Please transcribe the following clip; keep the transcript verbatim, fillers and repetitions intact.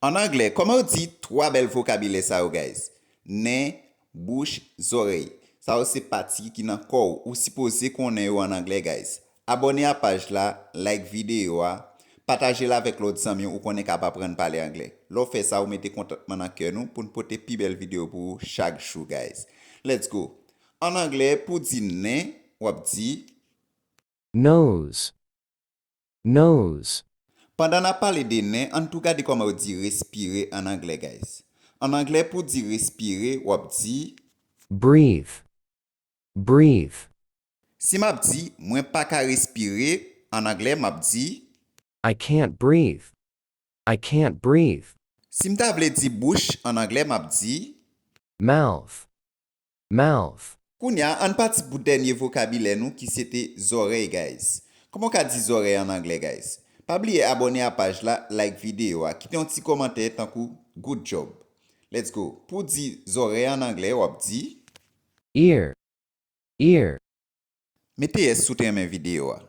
An anglè, kòman yo di twa bèl vokabilè sa yo, guys? Nen, bouch, zòrèy. Sa yo se pati ki nan kò w. Ou sipoze konnen yo an anglè, guys. Abòne a paj la, like videyo a, pataje l avèk lòt zanmi w ou konnen k ap aprann pale anglè. Lè w fè sa, ou mete kontantman nan kè nou pou n pote pi bèl videyo pou ou chak jou, guys. Let's go! An anglè, pou di nen, w ap di, nose, nose, Pandan n ap pale de nen, ann tou gade kòman yo di respire an anglè, guys. An anglè, pou di respire, w ap di, breathe, breathe, Si m ap di, mwen pa ka respire, an anglè, m ap di, I can't breathe, I can't breathe, Si m ta vle di bouch, an anglè, m ap di, mouth, mouth, Kounye a, ann pati pou dènye vokabilè nou ki se te zòrèy, guys. Kòman w ka di zòrèy an anglè, guys? Pa bliye abòne a paj la, like videyo a, kite yon ti kòmantè tankou good job. Let's go! Pou di zòrèy an anglè, w ap di, ear, ear, Mete yès si w te renmen videyo a.